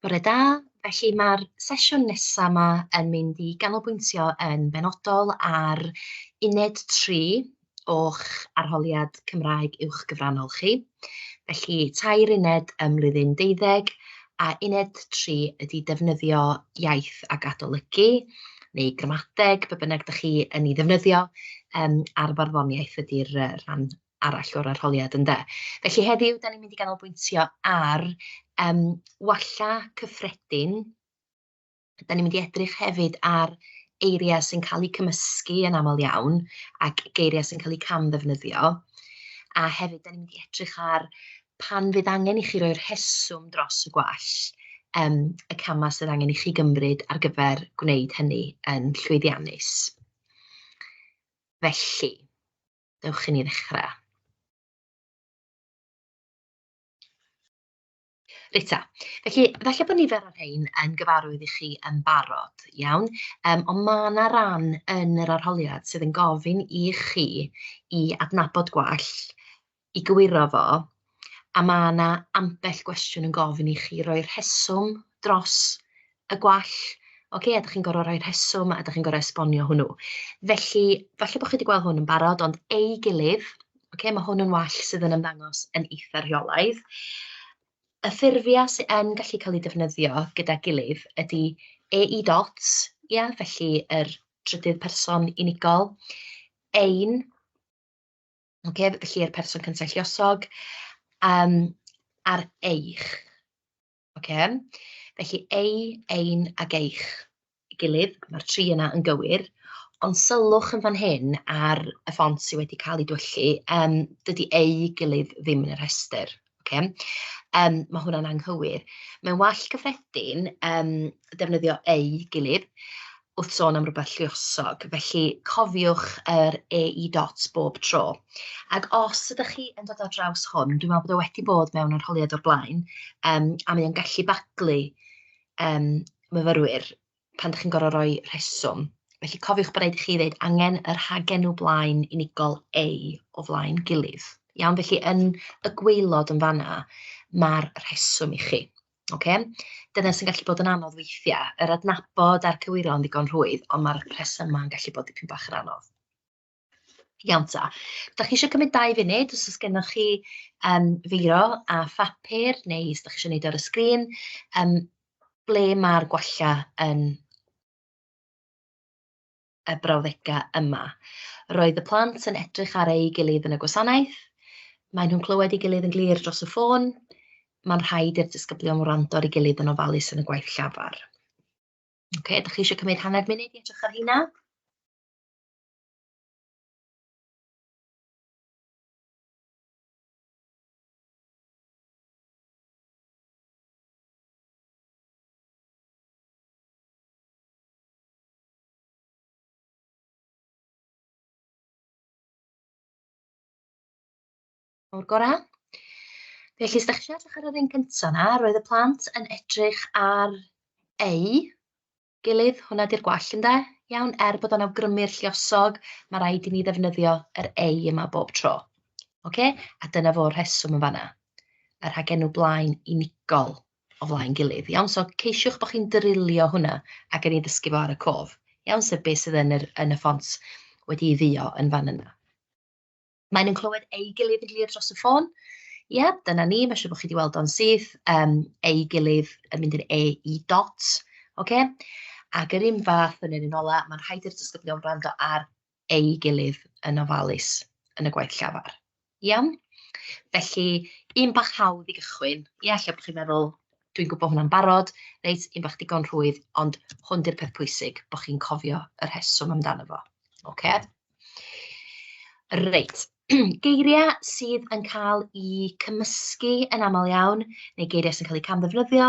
Bore da. Felly ma'r sesiwn nesa 'ma yn mynd i ganolbwyntio yn benodol ar uned 3 o'ch arholiad Cymraeg uwch gyfrannol chi. Felly tair uned ym mlwyddyn 12 a uned 3 ydy defnyddio iaith ac adolygu, neu gramadeg, be bynnag dach chi yn ei ddefnyddio, yym a'r farddoniaeth ydy'r yy rhan arall o'r arholiad ynde. Felly heddiw, dan ni'n mynd i ganolbwyntio ar yym walla cyffredin. Dan ni'n mynd i edrych hefyd ar eiriau sy'n cael eu cymysgu yn aml iawn ac geiriau sy'n cael eu camddefnyddio. A hefyd, dan ni'n mynd i edrych ar pan fydd angen i chi roi rheswm dros y gwall, yym y camau sydd angen i chi gymryd ar gyfer gwneud hynny yn llwyddiannus. Felly, dewch i ni ddechrau. Reit ta, felly falle bod nifer o'r rhain yn gyfarwydd i chi yn barod, iawn? Yym, ond ma' 'na ran yn yr arholiad sydd yn gofyn i chi i adnabod gwall, i gywiro fo, a ma' 'na ambell gwestiwn yn gofyn i chi roi rheswm dros y gwall. Ocê, a dach chi'n gorfod rhoi rheswm a dach chi'n gorfod esbonio hwnnw. Felly, falle bod chi 'di gweld hwn yn barod, ond ei gilydd, ocê, ma' hwn yn wall sydd yn ymddangos yn eitha rheolaidd. Y ffurfiau sy yn gallu cael eu defnyddio gyda'i gilydd ydy e i dot, ia, felly yr trydydd person unigol, ein, ocê, felly yr person cyntaf lluosog, yym, a'r eich. Ocê, felly ei, ein ac eich gilydd, ma'r tri yna yn gywir, ond sylwch yn fan hyn ar y ffont sydd wedi cael ei dwyllu, yym dydy eu gilydd ddim yn y rhestr, ocê. Yym ma' hwnna'n anghywir. Mae'n wall cyffredin yym defnyddio eu gilydd wrth sôn am rywbeth lluosog, felly cofiwch yr e i dot bob tro. Ac os ydych chi yn dod ar draws hwn, dwi'n meddwl bod o wedi bod mewn arholiad o'r blaen, yym a mae o'n gallu baglu yym myfyrwyr pan dach chi'n gorfod rhoi rheswm. Felly cofiwch bod raid i chi ddeud angen y rhagenw blaen unigol ei o flaen gilydd. Iawn, felly yn y gwaelod yn fan'na ma'r rheswm i chi. Ocê? Dyna sy'n gallu bod yn anodd weithiau, yr adnabod a'r cywiro yn ddigon rhwydd, ond ma'r rhesymau yn gallu bod dipyn bach yn anodd. Iawn ta. Dach chi isio cymryd 2 funud, os oes gennoch chi yym feiro a phapur, neu os dach chi isio wneud o ar y sgrin, yym ble ma'r gwallau yn y brawddegau yma. Roedd y plant yn edrych ar ei gilydd yn y gwasanaeth, maen nhw'n clywed ei gilydd yn glir dros y ffôn, mae'n rhaid i'r disgyblion wrando ar ei gilydd yn ofalus yn y gwaith llafar. Ocê, dach chi eisiau cymryd hanner munud i edrych ar hynna? O'r gorau. Felly, os da chi eisiau edrych ar yr un cyntaf 'na, roedd y plant yn edrych ar eu gilydd, hwnna 'di'r gwall ynde? Iawn, er bod o'n awgrymu'r lluosog, mae rhaid i ni ddefnyddio yr eu yma bob tro. Ocê? A dyna fo'r rheswm yn fan'na, y rhagenw blaen unigol o flaen gilydd, iawn? So ceisiwch bod chi'n drilio hwnna ac yn ei ddysgu fo ar y cof, iawn? Sef beth sydd yn yr, yn y ffont wedi ei dduo yn fan yna. Maen nhw'n clywed ei gilydd yn glir dros y ffôn. Ie, dyna ni, mae'n siŵr bod chi wedi weld o'n syth, yym, ei gilydd yn mynd i'r e i dot, ocê? Ac yr un fath yn yr un ola, mae'n rhaid i'r disgyblion wrando ar ei gilydd yn ofalus yn y gwaith llafar. Iawn? Felly, un bach hawdd i gychwyn. Ie, ella bod chi'n meddwl, dwi'n gwybod hwnna'n barod. Reit, un bach digon rhwydd, ond hwn 'di'r peth pwysig, bod chi'n cofio y rheswm amdano fo. Ocê? Reit, geiriau sydd yn cael eu cymysgu yn aml iawn, neu geiriau sy'n cael eu camddefnyddio,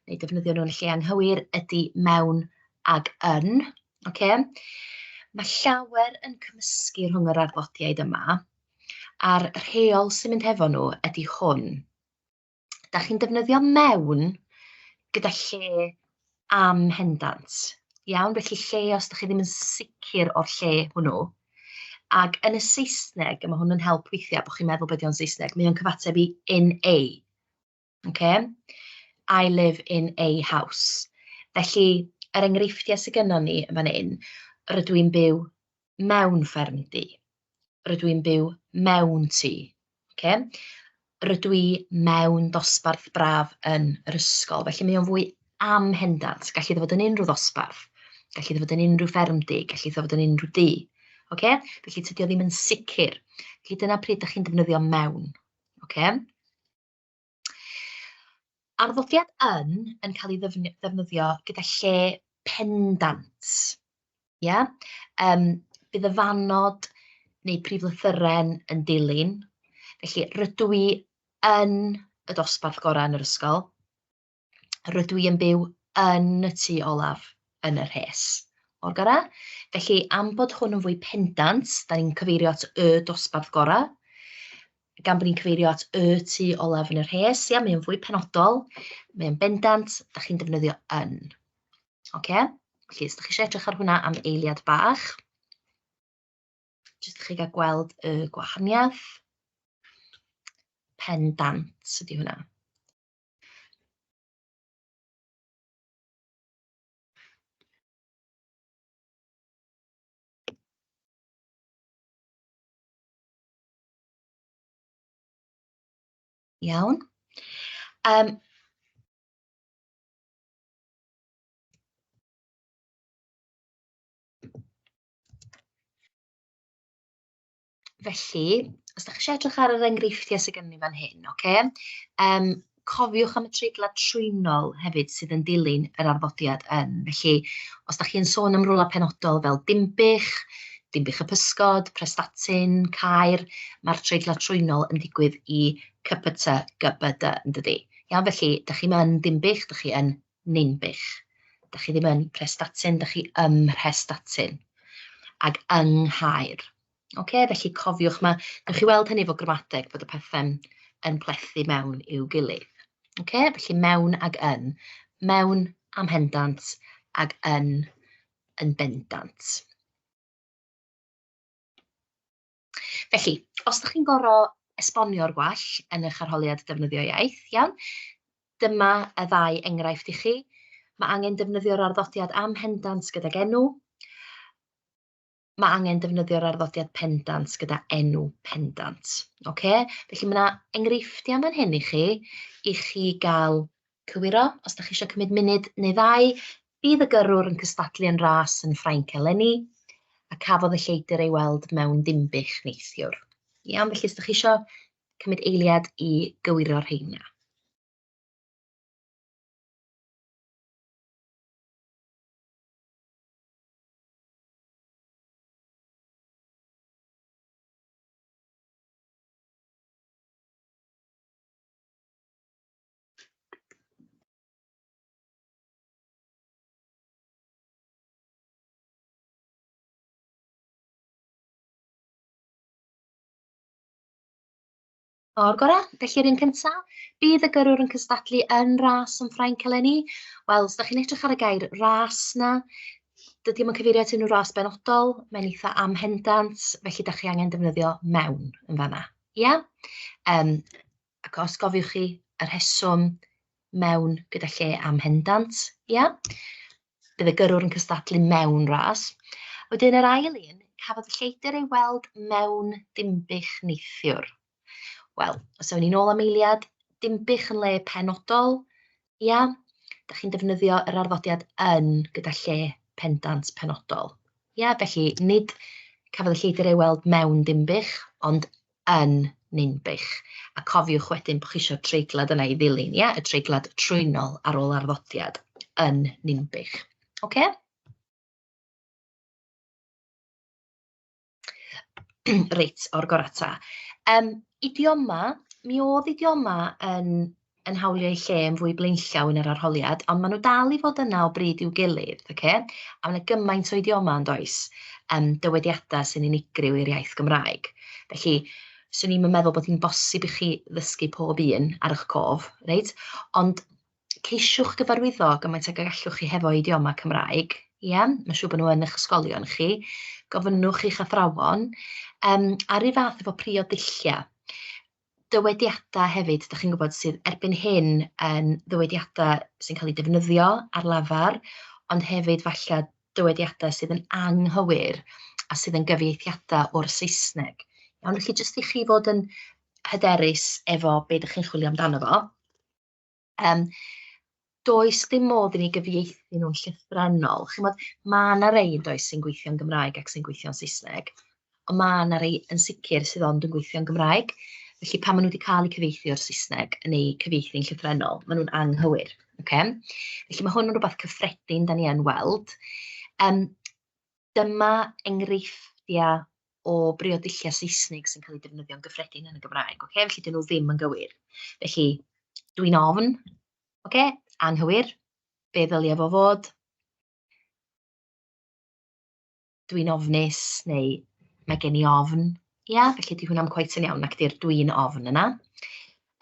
neu defnyddio nhw yn y lle anghywir, ydy mewn ag yn. Ocê? Mae llawer yn cymysgu rhwng yr arddodiaid yma, a'r rheol sy'n mynd hefo nhw ydy hwn. Dach chi'n defnyddio mewn gyda lle amhendant. Iawn? Felly lle os dach chi ddim yn sicr o'r lle hwnnw. Ac yn y Saesneg, a mae hwn yn help weithiau bod chi'n meddwl be 'di o'n Saesneg, mae o'n cyfateb i in a. Ocê? I live in a house. Felly, yr enghreifftiau sydd gynnon ni yn fan hyn, rydw i'n byw mewn ffermdy, rydw i'n byw mewn tŷ, ocê? Rydw i mewn dosbarth braf yn yr ysgol. Felly mae o'n fwy amhendant. Gallu iddo fod yn unrhyw ddosbarth, gallu iddo fod yn unrhyw ffermdy, gallu iddo fod yn unrhyw dŷ. Ocê? Felly tydi o ddim yn sicr. Felly dyna pryd dach chi'n defnyddio mewn. Ocê? Arddodiad yn yn cael ei ddefnyddio gyda lle pendant. Ia? Yym, bydd y fannod neu prif lythyren yn dilyn. Felly, rydw i yn y dosbarth gorau yn yr ysgol. Rydw i yn byw yn y tŷ olaf yn y rhes. O'r gorau. Felly, am bod hwn yn fwy pendant, da ni'n cyfeirio at y dosbarth gorau. Gan bod ni'n cyfeirio at y tŷ olaf yn y rhes, ia, mae o'n fwy penodol, mae o'n bendant, da chi'n defnyddio yn. Oce? Felly, os da chi eisiau edrych ar hwnna am eiliad bach, jyst i chi gael gweld y gwahaniaeth. Pendant ydy hwnna. Iawn. Um, Felly, os dach chi isio edrych ar yr enghreifftiau sydd gennym ni fan hyn, ocê? Yym, cofiwch am y treiglad trwynol hefyd sydd yn dilyn yr arddodiad yn. Felly, os dach chi'n sôn am rywle penodol fel Dinbych, Dinbych y Pysgod, Prestatyn, Caer, ma'r treiglad trwynol yn digwydd i CPT, GBD, yn dydi? Iawn, felly, dach chi'm yn Dinbych, dach chi yn Ninbych. Dach chi ddim yn Prestatyn, dach chi ym Mhrestatyn. Ac yng Nghaer. Ocê, felly cofiwch, ma'... Wnewch chi weld hynny efo gramadeg, bod y pethe'n yn plethu mewn i'w gilydd. Ocê, felly mewn ag yn. Mewn amhendant ag yn yn bendant. Felly, os dach chi'n gorfod esbonio'r gwall yn eich arholiad defnyddio iaith, iawn, dyma y ddau enghraifft i chi. Mae angen defnyddio'r arddodiad amhendant gydag enw. Mae angen defnyddio'r arddodiad pendant gyda enw pendant. Ocê? Felly mae 'na enghreifftiau fan hyn i chi, i chi gael cywiro. Os dach chi isio cymryd munud neu ddau, bydd y gyrrwr yn cystadlu yn ras yn Ffrainc eleni, a cafodd y lleidr ei weld mewn Dinbych neithiwr. Iawn, felly os dach chi isio cymryd eiliad i gywiro'r rheina. O'r gorau. Felly'r un cynta, bydd y gyrrwr yn cystadlu yn ras yn Ffrainc eleni. Wel, os dach chi'n edrych ar y gair ras 'na, dydy o'm yn cyfeirio at unrhyw ras benodol, mae'n eitha amhendant, felly dach chi angen defnyddio mewn yn fan'na, ia? Yym, ac os gofiwch chi y rheswm mewn gyda lle amhendant, ia? Bydd y gyrrwr yn cystadlu mewn ras. Wedyn yr ail un, cafodd y lleidr ei weld mewn Dinbych neithiwr. Wel, os awn ni'n ôl am eiliad, Dinbych yn le penodol, ia? Dach chi'n defnyddio yr arddodiad yn gyda lle pendant penodol. Ia, felly nid cafodd y lleidr ei weld mewn Dinbych, ond yn Ninbych. A cofiwch wedyn bod chi eisiau'r treiglad yna i ddilyn, ia? Y treiglad trwynol ar ôl arddodiad yn Ninbych. Ocê? Reit, o'r gorau ta. Yym, idioma, mi oedd idioma yn yn hawlio eu lle yn fwy blaenllaw yn yr arholiad, ond maen nhw dal i fod yna o bryd i'w gilydd, ocê? A ma' 'na gymaint o idioma yn does, yym, dywediadau sy'n unigryw i'r iaith Gymraeg. Felly, 'swn i'm yn meddwl bod hi'n bosib i chi ddysgu pob un ar eich cof, reit? Ond ceisiwch gyfarwyddo gymaint ag y gallwch chi hefo idioma Cymraeg, ie? Mae'n siŵr bod nhw yn eich ysgolion chi. Gofynnwch i'ch athrawon, yym, a'r un fath efo priod ddulliau. Dywediadau hefyd, dach chi'n gwybod, sydd erbyn hyn yn ddywediadau sy'n cael eu defnyddio ar lafar, ond hefyd falle dywediadau sydd yn anghywir a sydd yn gyfieithiadau o'r Saesneg. Iawn, felly jyst i chi fod yn hyderus efo be dach chi'n chwilio amdano fo. Does dim modd i ni gyfieithu nhw'n llythrennol. Chimod, ma' 'na rei yn does sy'n gweithio'n Gymraeg ac sy'n gweithio'n Saesneg, ond ma' 'na rei yn sicr sydd ond yn gweithio'n Gymraeg. Felly pan maen nhw wedi cael eu cyfieithu o'r Saesneg neu cyfieithu'n llythrennol, maen nhw'n anghywir. Ocê? Felly ma' hwn yn rywbeth cyffredin dan ni yn weld. Dyma enghreifftiau o briodulliau Saesneg sy'n cael eu defnyddio'n gyffredin yn y Gymraeg. Ocê? Felly 'dyn nhw ddim yn gywir. Felly dwi'n ofn, ocê, anghywir. Be ddylia fo fod? Dwi'n ofnus neu mae gen i ofn. Ia, felly 'di hwnna'n cweit yn iawn nac 'di'r dwi'n ofn yna.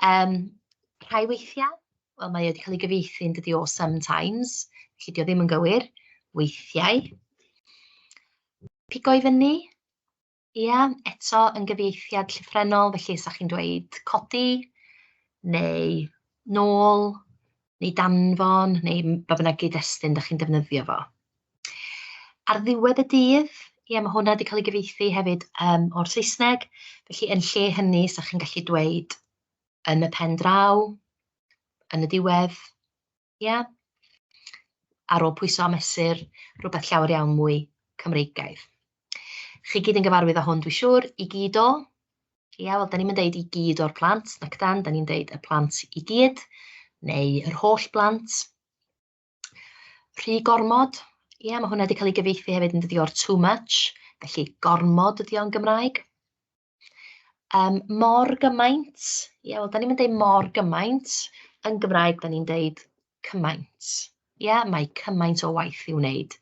Rhai weithiau, wel mae o wedi cael ei gyfieithu yn dydi o sometimes, felly 'di o ddim yn gywir. Weithiau. Pigo i fyny, ia, eto yn gyfieithiad llythrennol, felly 'sa chi'n dweud codi, neu nôl, neu danfon, neu ba bynnag gyd-destun dach chi'n defnyddio fo. Ar ddiwedd y dydd, ia, ma' hwnna 'di cael ei gyfieithu hefyd o'r Saesneg, felly yn lle hynny 'sa chi'n gallu dweud yn y pen draw, yn y diwedd, ia? Ar ôl pwyso a mesur, rhywbeth llawer iawn mwy Cymreigaidd. Chi gyd yn gyfarwydd â hwn, dwi siŵr, i gyd o. Ia, wel, da ni'm yn deud i gyd o'r plant, nac dan, da ni'n deud y plant i gyd, neu yr holl blant. Rhy gormod, ia, mae hwnna wedi cael ei gyfieithu hefyd yn dydi o'r too much, felly gormod ydi o'n Gymraeg. Mor gymaint, ie, wel, dan ni'm yn deud mor gymaint, yn Gymraeg dan ni'n deud cymaint. Ie, mae cymaint o waith i'w wneud.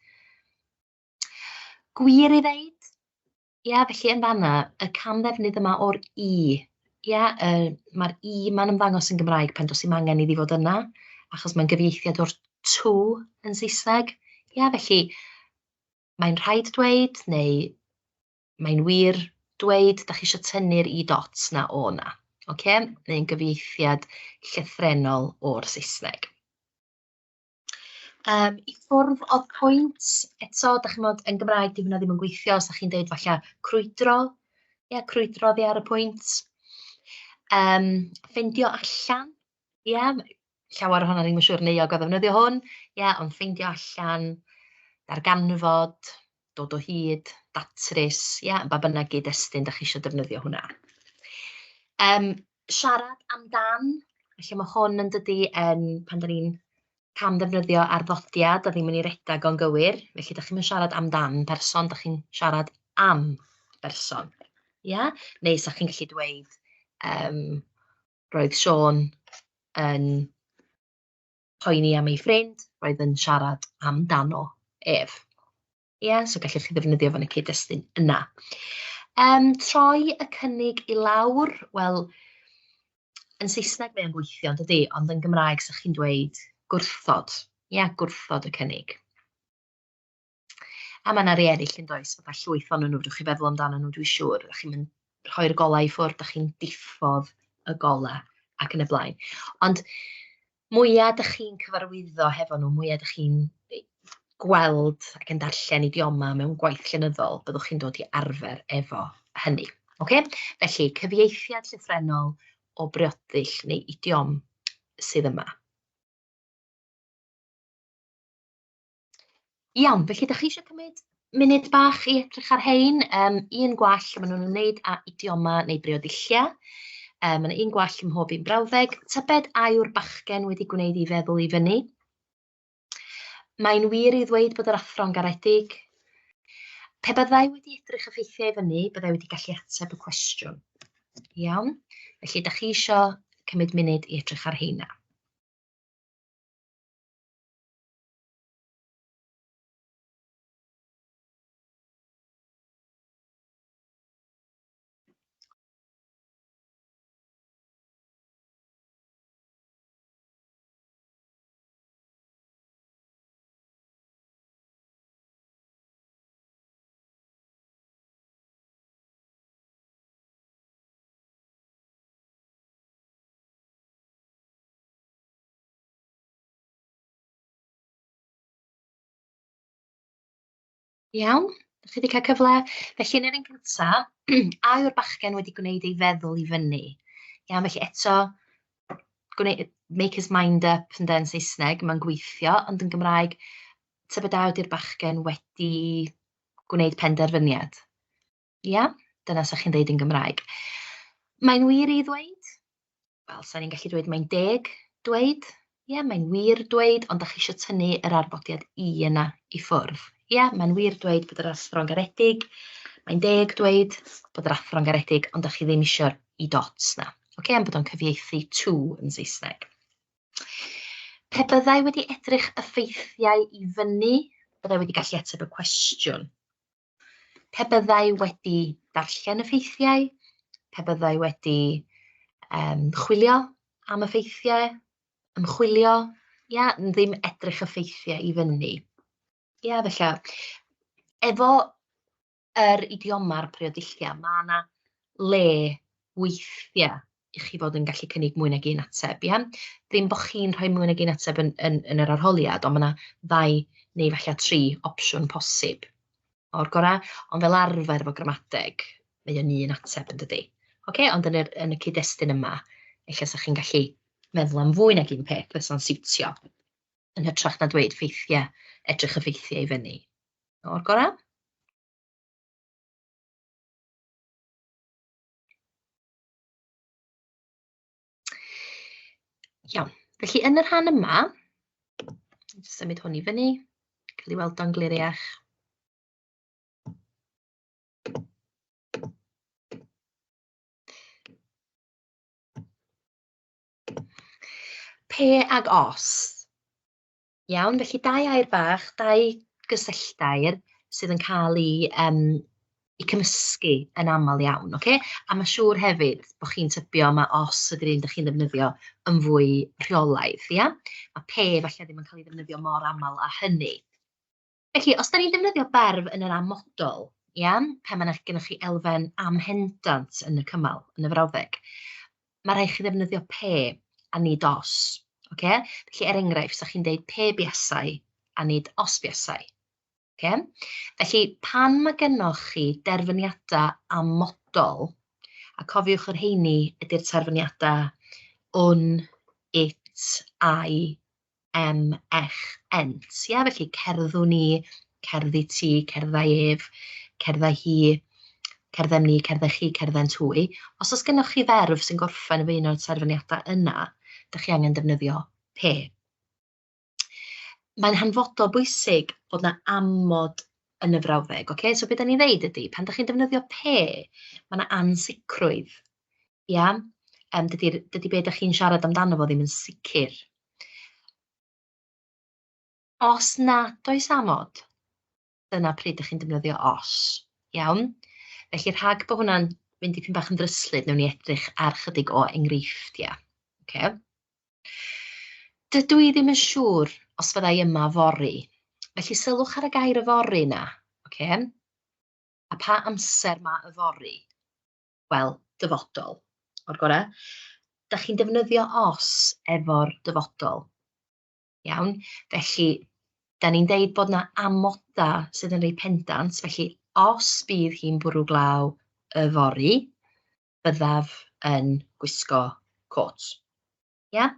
Gwir i ddeud, ie, felly yn fan'na, y camddefnydd yma o'r i, ie, mae'r i 'ma'n ymddangos yn Gymraeg pan does dim angen iddi fod yna, achos mae'n gyfieithiad o'r to yn Saesneg. Ie, felly mae'n rhaid dweud neu mae'n wir dweud, dach chi isio tynnu'r i dots 'na o 'na, ocê? Neu'n gyfieithiad llythrennol o'r Saesneg. I ffwrdd o'r pwynt, eto, dach chi'n gwbod, yn Gymraeg 'di hwnna ddim yn gweithio, os dach chi'n deud falle crwydro, ia, crwydro oddi ar y pwynt. Ffeindio allan, ia, llawer ohonon ni'm yn siŵr yn euog o ddefnyddio hwn, ia, ond ffeindio allan, darganfod, dod o hyd, datrys, ia, ba bynnag gyd-destun dach chi isio defnyddio hwnna. Siarad amdan, felly ma' hwn yn dydi yn pan dan ni'n camddefnyddio arddodiad a ddim yn ei redeg o'n gywir, felly dach chi'm yn siarad amdan person, dach chi'n siarad am berson, ia? Neu 'sa chi'n gallu dweud roedd Siôn yn poeni am ei ffrind, roedd yn siarad amdano ef. Ie, so gallwch chi ddefnyddio fo yn y cyd-destun yna. Troi y cynnig i lawr, wel, yn Saesneg mae o'n gweithio, yn dydi? Ond yn Gymraeg, 'sa chi'n dweud gwrthod. Ia, gwrthod y cynnig. A mae 'na rei eraill yn does, fatha llwyth ohonyn nhw, fedrwch chi feddwl amdanyn nhw dwi'n siŵr. Dach chi'm yn rhoi'r golau i ffwrdd, dach chi'n diffodd y golau ac yn y blaen. Ond mwya dach chi'n cyfarwyddo hefo nhw, mwya dach chi'n gweld ac yn darllen idiomau mewn gwaith llenyddol, byddwch chi'n dod i arfer efo hynny. Ocê? Felly, cyfieithiad llythrennol o brioddull neu idiom sydd yma. Iawn, felly dach chi isio cymryd munud bach i edrych ar hein? Un gwall maen nhw'n ymwneud â idiomau neu briodulliau. Mae 'na un gwall ym mhob un brawddeg. Tybed a yw'r bachgen wedi gwneud ei feddwl i fyny? Mae'n wir i ddweud bod yr athro'n garedig. Pe byddai wedi edrych y ffeithiau i fyny, byddai wedi gallu ateb y cwestiwn. Iawn, felly dach chi isio cymryd munud i edrych ar heina. Iawn, dach chi 'di cael cyfle? Felly yn yr un cynta, a yw'r bachgen wedi gwneud ei feddwl i fyny? Iawn, felly eto, gwneu- make his mind up ynde yn Saesneg, mae'n gweithio, ond yn Gymraeg, tybed a ydy'r bachgen wedi gwneud penderfyniad? Ia? Dyna 'sa chi'n ddeud yn Gymraeg. Mae'n wir i ddweud? Wel, 'sa ni'n gallu dweud mae'n deg dweud, ie, mae'n wir dweud, ond dach chi isio tynnu yr arddodiad 'i' yna i ffwrdd. Ie, mae'n wir dweud bod yr athro'n garedig, mae'n deg dweud bod yr athro'n garedig, ond dach chi ddim isio'r 'i' dots 'na. Ocê, am bod o'n cyfieithu to yn Saesneg. Pe byddai wedi edrych y ffeithiau i fyny, byddai wedi gallu ateb y cwestiwn. Pe byddai wedi darllen y ffeithiau, pe byddai wedi yym chwilio am y ffeithiau, ymchwilio, ia, ddim edrych y ffeithiau i fyny. Ia, felly efo yr idioma'r priodulliau, ma' 'na le weithiau i chi fod yn gallu cynnig mwy nag un ateb, ia? Ddim bo' chi'n rhoi mwy nag un ateb yn yn yn yr arholiad, ond ma' 'na ddau neu falle tri opsiwn posib o'r gorau, ond fel arfer efo gramadeg, mae o'n un ateb yn dydi? Ocê, ond yn yr yn y cyd-destun yma, ella 'sa chi'n gallu meddwl am fwy nag un peth fysa'n siwtio, yn hytrach na dweud ffeithiau, edrych y ffeithiau i fyny. O'r gorau? Iawn, felly yn y rhan yma, symud hwn i fyny, cael ei weld o'n gliriach. Pe ag os. Iawn, felly dau air bach, dau gysylltair sydd yn cael eu yym eu cymysgu yn aml iawn, ocê? A ma' siŵr hefyd bo' chi'n tybio ma' os ydy'r un dach chi'n ddefnyddio yn fwy rheolaidd, ia? Ma' pe falle ddim yn cael ei ddefnyddio mor aml â hynny. Felly, os dan ni'n defnyddio berf yn yr amodol, ia, pan ma' 'na gennoch chi elfen amhendant yn y cymal, yn y frawddeg, ma' raid chi ddefnyddio pe a nid os, ocê? Felly, er enghraifft, 'sa chi'n deud pe buasai a nid os buasai, ocê? Felly, pan ma' gennoch chi derfyniadau amodol, a cofiwch y rheini ydy'r terfyniadau wn, it, I, em, ech, ent. Ia, felly cerddwn i, cerddi ti, cerddai ef, cerddai hi, cerddem ni, cerddech chi, cerddent hwy. Os oes gennoch chi ferf sy'n gorffen efo un o'r terfyniadau yna, dach chi angen defnyddio pe. Mae'n hanfodol bwysig bod 'na amod yn y frawddeg, ocê? So be dan ni'n ddeud ydy, pan dach chi'n defnyddio pe, ma' 'na ansicrwydd, ia? Yym dydi'r dydy be dach chi'n siarad amdano fo ddim yn sicr. Os nad oes amod, dyna pryd dach chi'n defnyddio os, iawn? Felly rhag bod hwnna'n mynd dipyn bach yn ddryslyd, wnawn ni edrych ar chydig o enghreifftiau, ocê? Dydw i ddim yn siŵr os fydda i yma fory, felly sylwch ar y gair yfory 'na, ocê? A pa amser ma' yfory? Wel, dyfodol, o'r gorau. Dach chi'n defnyddio os efo'r dyfodol, iawn? Felly, dan ni'n deud bod 'na amodau sydd yn reit pendant, felly os bydd hi'n bwrw glaw yfory, byddaf yn gwisgo cot. Ia?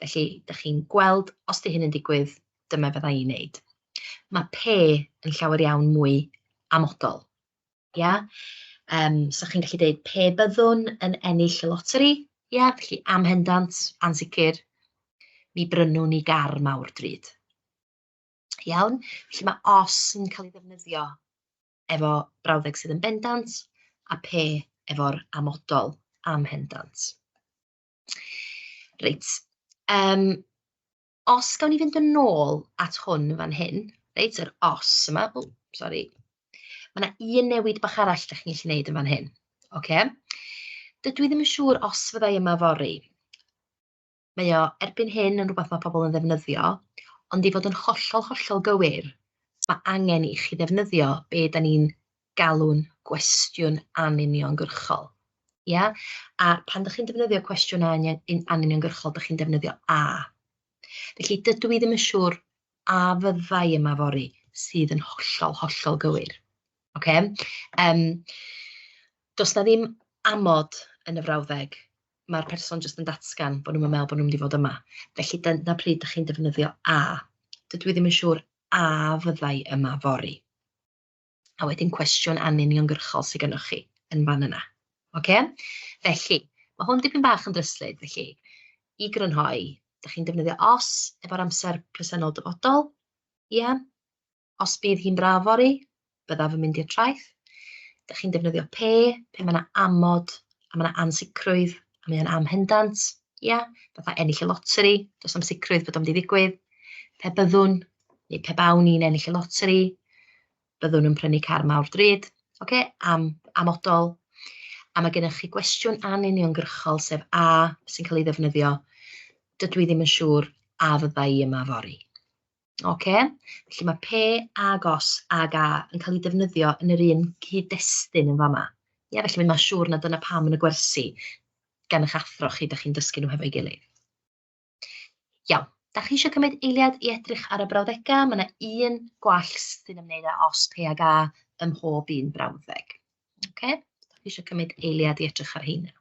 Felly, dach chi'n gweld, os 'di hyn yn digwydd, dyma fydda i'n wneud. Mae pe yn llawer iawn mwy amodol. Ia? Yym, so chi'n gallu deud pe byddwn yn ennill y loteri, ia? Felly amhendant, ansicr, mi brynwn i gar mawr drud. Iawn? Felly mae os yn cael ei ddefnyddio efo brawddeg sydd yn bendant a pe efo'r amodol amhendant. Reit, yym, os gawn ni fynd yn ôl at hwn fan hyn, reit, yr os yma, o, sori, ma' 'na un newid bach arall dach chi'n gallu wneud yn fan hyn, ocê? Dydw i ddim yn siŵr os fydda i yma fory. Mae o erbyn hyn yn rhywbeth ma' pobl yn ddefnyddio, ond i fod yn hollol, hollol gywir, ma' angen i chi ddefnyddio be dan ni'n galw'n gwestiwn anuniongyrchol. Ia? A pan dach chi'n defnyddio cwestiwn anuniongyrchol, dach chi'n defnyddio a. Felly dydw i ddim yn siŵr a fyddai yma fory. sydd yn hollol, hollol gywir. Ocê? Yym, does 'na ddim amod yn y frawddeg. Mae'r person jyst yn datgan bod nhw'm yn meddwl bod nhw'n mynd i fod yma. Felly dyna pryd dach chi'n defnyddio a. Dydw i ddim yn siŵr a fyddai yma fory. A wedyn cwestiwn anuniongyrchol sy gynnoch chi yn fan yna. Ocê? Felly, ma' hwn dipyn bach yn ddryslyd, felly i grynhoi, dach chi'n defnyddio os efo'r amser presennol dyfodol, ia? Os bydd hi'n braf fory, byddaf yn mynd i'r traeth. Dach chi'n defnyddio pe, pe mae 'na amod a mae 'na ansicrwydd a mae o'n amhendant, ia? Fatha ennill y loteri, does na'm sicrwydd bod o'n mynd i ddigwydd. Pe byddwn, neu pe bawn i'n ennill y loteri, byddwn yn prynu car mawr drud, ocê, am amodol. A mae gennych chi gwestiwn anuniongyrchol, sef a, sy'n cael ei ddefnyddio, dydw i ddim yn siŵr a fydda i yma fory. Ocê? Felly mae pe ag os ag a yn cael eu defnyddio yn yr un cyd-destun yn fama. Ie, felly mae'n siŵr na dyna pam yn y gwersi gan eich athro chi, dach chi'n dysgu nhw hefo'i gilydd. Iawn, dach chi eisiau cymryd eiliad i edrych ar y brawddegau? Mae yna un gwall sy'n ymwneud â os, pe ag a ym mhob un brawddeg. Ocê? Dach chi eisiau cymryd eiliad i edrych ar heina?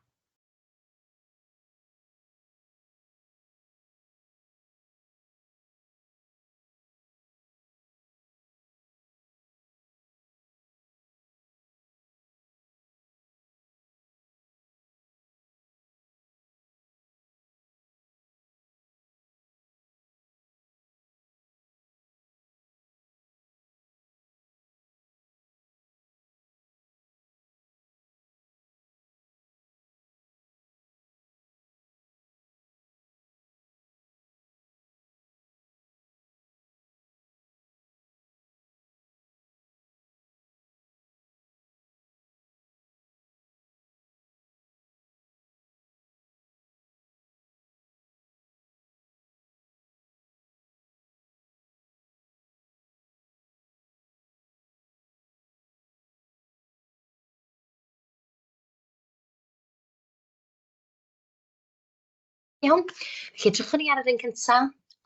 Iawn, felly edrychwn ni ar yr un cynta.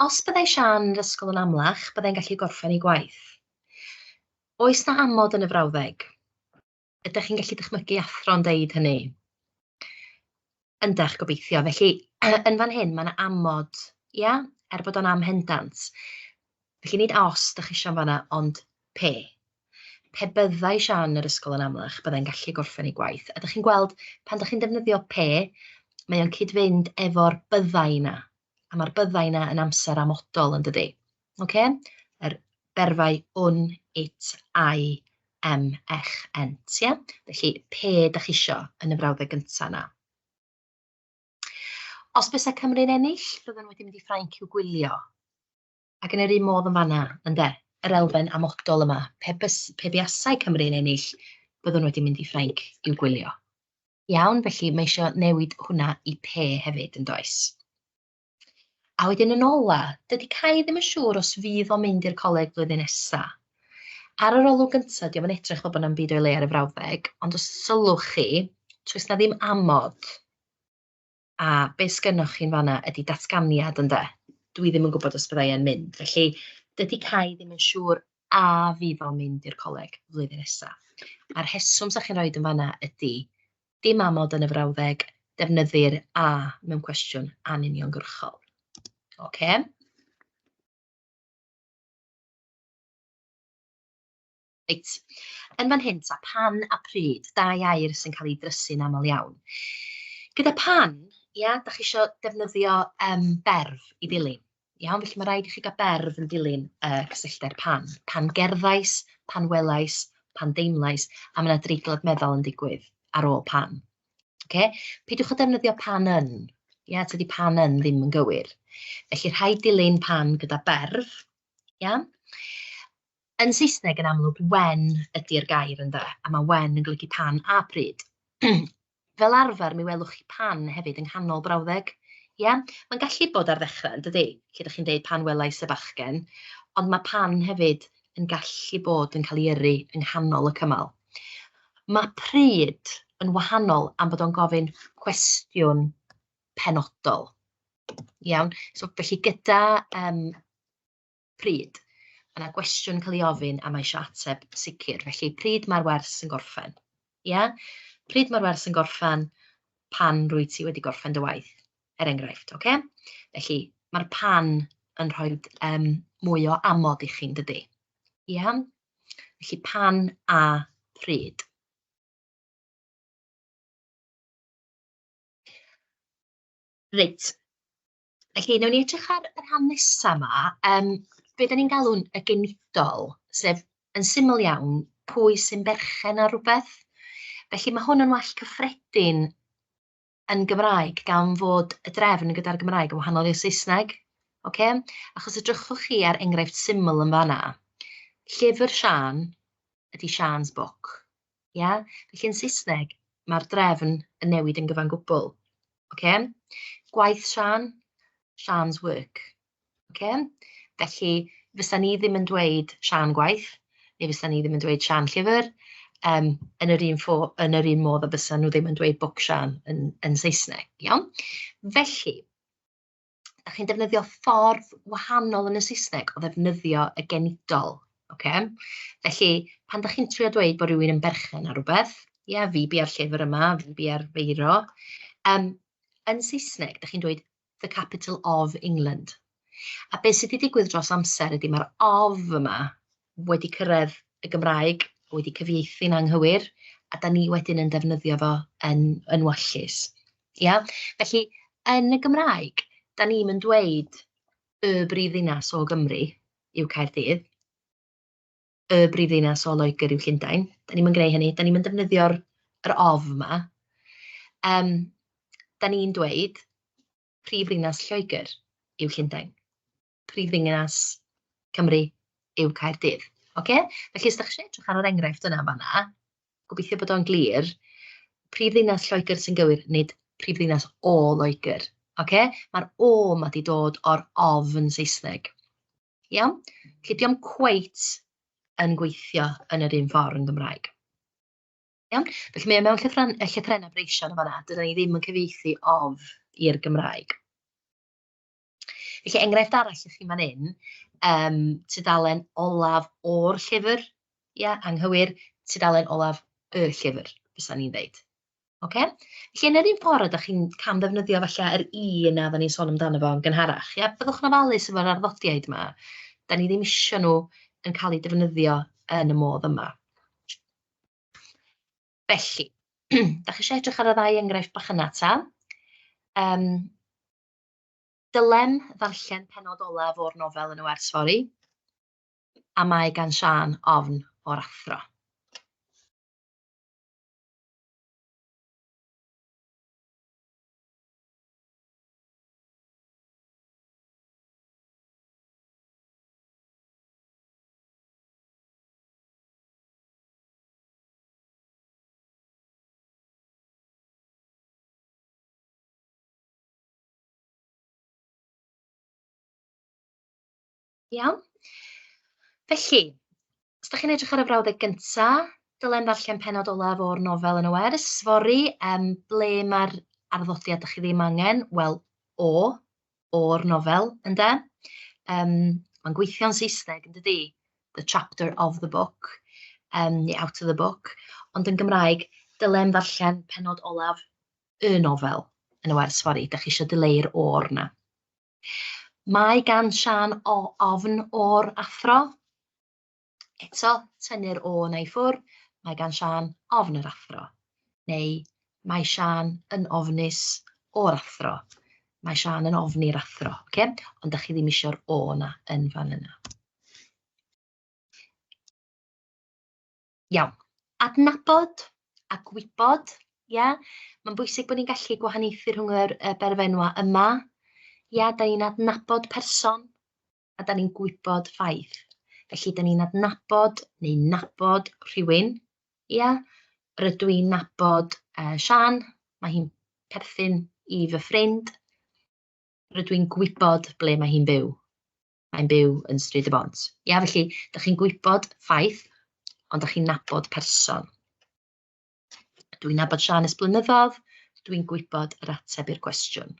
Os byddai Siân yn yr ysgol yn amlach, byddai'n gallu gorffen ei gwaith. Oes 'na amod yn y frawddeg? Ydych chi'n gallu dychmygu athro'n deud hynny? Yndach, gobeithio. Felly, yn fan hyn, mae 'na amod, ia? Er bod o'n amhendant. Felly nid os dach chi isio yn fan'na, ond pe. Pe byddai Siân yn yr ysgol yn amlach, byddai'n gallu gorffen ei gwaith. A dach chi'n gweld, pan dach chi'n defnyddio pe, mae o'n cyd-fynd efo'r byddai 'na. A mae'r byddai 'na yn amser amodol, yn dydi? Ocê? Yr berfau wn, it, I, em, ech, ent, ia? Felly, pe dach chi isio yn y frawddeg gynta 'na. Os bysa Cymru'n ennill, byddwn wedi mynd i Ffrainc i'w gwylio. Ac yn yr un modd yn fan'na, ynde, yr elfen amodol yma, pe bys- pe buasai Cymru'n ennill, byddwn wedi mynd i Ffrainc i'w gwylio. Iawn, felly mae isio newid hwnna i pe hefyd, yn does? A wedyn yn ola, dydy Cai ddim yn siŵr os fydd o'n mynd i'r coleg flwyddyn nesa. Ar yr olwg gynta, dio'm yn edrych fel bod 'na'm byd o'i le ar y frawddeg, ond os sylwch chi, toes 'na ddim amod. A be sgynnoch chi'n fan'na ydy datganiad, ynde. Dwi ddim yn gwybod os byddai e'n mynd. Felly, dydy Cai ddim yn siŵr a fydd o'n mynd i'r coleg flwyddyn nesa. A'r rheswm 'sa chi'n rhoid yn fan'na ydy, dim amod yn y frawddeg, defnyddir a mewn cwestiwn anuniongyrchol. Ocê? Reit, yn fan hyn ta, pan a pryd, dau air sy'n cael eu drysu'n aml iawn. Gyda pan, ia, dach chi isio defnyddio yym berf i ddilyn, iawn? Felly ma' raid i chi gael berf yn dilyn y cysylltau'r pan. Pan gerddais, pan welais, pan deimlais, a ma' 'na dreiglad meddal yn digwydd ar ôl pan. Ocê? Peidiwch â defnyddio pan yn, ia, tydi pan yn ddim yn gywir. Felly rhaid dilyn pan gyda berf, ia? Yn Saesneg, yn amlwg, when ydy'r gair ynde, a ma' when yn golygu pan a pryd. Fel arfer, mi welwch chi pan hefyd yng nghanol brawddeg, ia? Mae'n gallu bod ar ddechrau, yn dydi, lle dach chi'n deud pan welais y bachgen, ond ma' pan hefyd yn gallu bod yn cael ei yrru yng nghanol y cymal. Ma' pryd yn wahanol am bod o'n gofyn cwestiwn penodol, iawn? So felly gyda yym pryd. Mae 'na gwestiwn yn cael ei ofyn a mae isio ateb sicr. Felly, pryd mae'r wers yn gorffen? Ia? Pryd mae'r wers yn gorffen? Pan rwyt ti wedi gorffen dy waith, er enghraifft, ocê? Felly, mae'r pan yn rhoi yym mwy o amod i chi, yn dydi? Ia? Felly, pan a pryd. Reit. Felly, wnawn ni edrych ar y rhan nesa 'ma, yym be dan ni'n galw'n y genidol, sef yn syml iawn, pwy sy'n berchen ar rywbeth. Felly ma' hwn yn wall cyffredin yn Gymraeg gan fod y drefn gyda'r Gymraeg yn wahanol i'r Saesneg, ocê? Achos edrychwch chi ar enghraifft syml yn fan'na, llyfr Siân ydy Siân's book, ia? Felly yn Saesneg, ma'r drefn yn newid yn gyfan gwbl. Ocê? Gwaith Siân, Siân's work. Ocê? Felly, fysa ni ddim yn dweud Siân gwaith, neu fysa ni ddim yn dweud Siân llyfr, yym, yn yr un ffo- yn yr un modd a fysa nhw ddim yn dweud book Siân yn yn Saesneg, iawn? Felly, dach chi'n defnyddio ffordd wahanol yn y Saesneg o ddefnyddio y genidol, ocê? Felly, pan dach chi'n trio dweud bod rywun yn berchen ar rywbeth, ia, fi biau'r llyfr yma, fi biau'r beiro, yym, yn Saesneg, dach chi'n dweud the capital of England. A be sy 'di digwydd dros amser ydy mae'r of yma wedi cyrraedd y Gymraeg, wedi cyfieithu'n anghywir, a dan ni wedyn yn defnyddio fo yn yn wallus. Ia? Felly, yn y Gymraeg, dan ni'm yn dweud y brifddinas o Gymru yw Caerdydd, y brifddinas o Loegr yw Llundain. Dan ni'm yn gwneud hynny, dan ni'm yn defnyddio'r yr of 'ma. Yym, dan ni'n dweud prifddinas Lloegr yw Llundain. Prifddinas Cymru yw Caerdydd. Ocê? Felly, os dach chi isio edrych ar yr enghraifft yna yn fan'na, gobeithio bod o'n glir, prifddinas Lloegr sy'n gywir, nid prifddinas o Loegr. Ocê? Mae'r o 'ma 'di dod o'r of yn Saesneg. Iawn? Felly, 'di o'm cweit yn gweithio yn yr un ffordd yn Gymraeg. Iawn? Felly mae o mewn llythren- yy llythrennau breision yn fan'na, dydan ni ddim yn cyfieithu of i'r Gymraeg. Felly, enghraifft arall i chi fan hyn, yym, tudalen olaf o'r llyfr, ia, anghywir, tudalen olaf y llyfr, fysa ni'n ddeud. Ocê? Felly, yn yr un ffordd ydych chi'n camddefnyddio falle yr i yna oedden ni'n sôn amdano fo yn gynharach, ia? Byddwch yn ofalus efo'r arddodiaid 'ma, dan ni ddim isio nhw yn cael eu defnyddio yn y modd yma. Felly, dach chi isio edrych ar y ddau enghraifft bach yna ta? Yym, dylem ddarllen pennod olaf o'r nofel yn y wers fory, a mae gan Siân ofn o'r athro. Iawn? Felly, os dach chi'n edrych ar y frawddeg gynta, dylem ddarllen pennod olaf o'r nofel yn y wers fory. Yym, ble mae'r arddodiad dach chi ddim angen? Wel, o, o'r nofel, ynde? Yym, mae'n gweithio'n Saesneg, yn dydi? The chapter of the book, yym, neu out of the book. Ond yn Gymraeg, dylem ddarllen pennod olaf y nofel yn y wers fory. Dach chi isio dileu'r o'r 'na. Mae gan Siân o ofn o'r athro. Eto, tynnu'r o 'na i ffwrdd. Mae gan Siân ofn yr athro. Neu mae Siân yn ofnus o'r athro. Mae Siân yn ofni'r athro, ocê? Ond dach chi ddim isio'r o 'na yn fan yna. Iawn. Adnabod a gwybod, ia? Mae'n bwysig bod ni'n gallu gwahaniaethu rhwng yr y berfenwau yma. Ia, dan ni'n adnabod person a dan ni'n gwybod ffaith. Felly, dan ni'n adnabod neu nabod rhywun, ia? Rydw i'n nabod yy Siân, mae hi'n perthyn i fy ffrind. Rydw i'n gwybod ble mae hi'n byw. Mae'n byw yn Stryd y Bont. Ia, felly, dach chi'n gwybod ffaith, ond dach chi'n nabod person. Dwi'n nabod Siân ers blynyddoedd, dwi'n gwybod yr ateb i'r cwestiwn.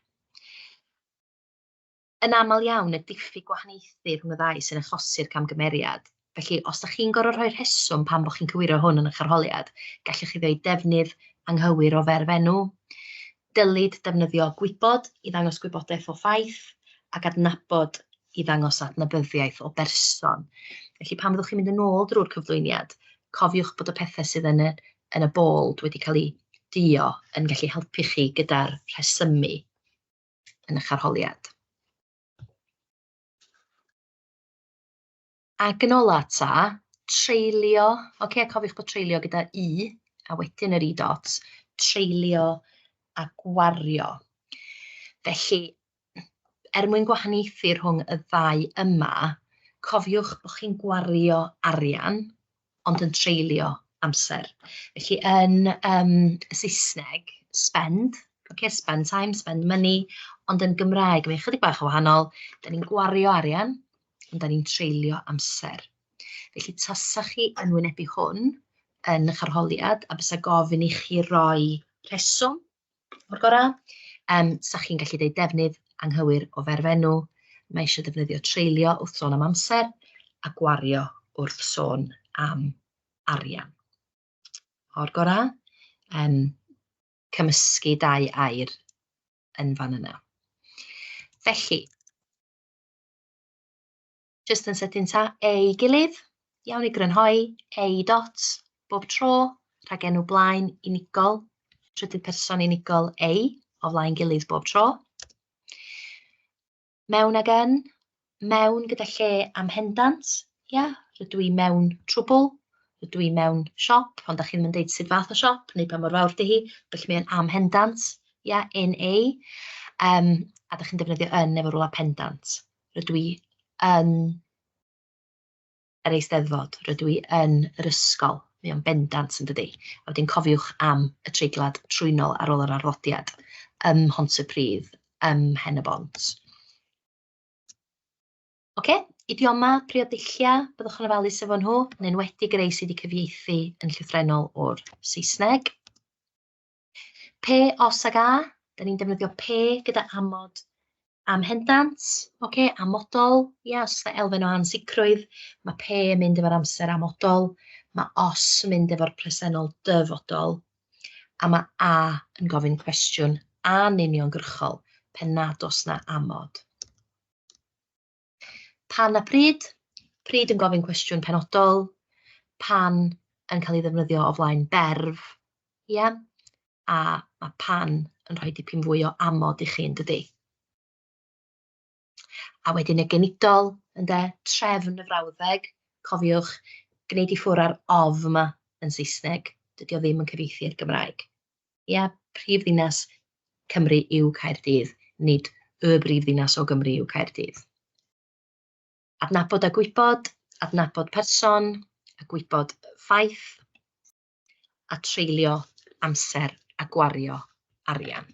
Yn aml iawn, y diffyg gwahaniaethu rhwng y ddau sy'n achosi'r camgymeriad. Felly, os dach chi'n gorfod rhoi rheswm pam bod chi'n cywiro hwn yn eich arholiad, gallwch chi ddeud defnydd anghywir o ferfenw, dylid defnyddio gwybod i ddangos gwybodaeth o ffaith, ac adnabod i ddangos adnabyddiaeth o berson. Felly, pan fyddwch chi'n mynd yn ôl drwy'r cyflwyniad, cofiwch bod y pethau sydd yn y, yn y bold wedi cael eu duo yn gallu helpu chi gyda'r rhesymu yn eich arholiad. Ac yn ola ta, treulio, oce, okay, cofiwch bod treulio gyda u, a wedyn yr i dot, treulio a gwario. Felly, er mwyn gwahaniaethu rhwng y ddau yma, cofiwch bod chi'n gwario arian, ond yn treulio amser. Felly yn yym y Saesneg, spend, ocê, spend time, spend money, ond yn Gymraeg mae ychydig bach yn wahanol, dan ni'n gwario arian, ond dan ni'n treulio amser. Felly tasach chi yn wynebu hwn yn eich arholiad a bysa gofyn i chi roi rheswm o'r gorau, yym 'sa chi'n gallu deud defnydd anghywir o ferfenw, mae eisiau defnyddio treulio wrth sôn am amser a gwario wrth sôn am arian. O'r gorau, yym cymysgu dau air yn fan yna. Felly, Jyst yn sydyn ta, ei gilydd, iawn i grynhoi, ei dot, bob tro, rhagenw blaen unigol, trydydd person unigol ei, o flaen gilydd bob tro. Mewn ag yn, mewn gyda lle amhendant, ia, rydw i mewn trwbl, rydw i mewn siop, ond da chi ddim yn deud sut fath o siop neu pa mor fawr 'di hi, felly mae'n amhendant, ia, in a. Um, a da chi'n defnyddio yn efo rwla pendant. Rydw i yn yr Eisteddfod, rydw i yn yr ysgol, mae o'n bendant yn dydi? A wedyn cofiwch am y treiglad trwynol ar ôl yr arddodiad ym Mhontypridd, ym Mhen-y-bont. Ocê, idioma, priod-dulliau, byddwch yn ofalus efo nhw, yn enwedig y rei sydd wedi cyfieithu yn llythrennol o'r Saesneg. P, os ag a, dan ni'n defnyddio P gyda amod amhendant, ocê, amodol, ia, os oes 'na elfen o ansicrwydd, mae P yn mynd efo'r amser amodol, mae os yn mynd efo'r presennol dyfodol, a mae a yn gofyn cwestiwn anuniongyrchol pen nad oes 'na amod. Pan a pryd? Pryd yn gofyn cwestiwn penodol, pan yn cael ei ddefnyddio o flaen berf, ia? A mae pan yn rhoi dipyn fwy o amod i chi, yn dydi? A wedyn y genidol, ynde, trefn y frawddeg, cofiwch, gwneud i ffwrdd â'r of yma yn Saesneg, dydy o ddim yn cyfieithu i'r Gymraeg. Ia, prif ddinas Cymru yw Caerdydd, nid y brif ddinas o Gymru yw Caerdydd. Adnabod a gwybod, adnabod person, a gwybod ffaith, a treulio amser a gwario arian.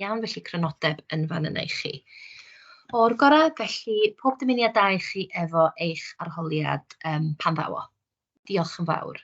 Iawn, felly crynodeb yn fan yna i chi. O'r gorau, felly pob dymuniad da i chi efo eich arholiad um, pan ddaw o. Diolch yn fawr.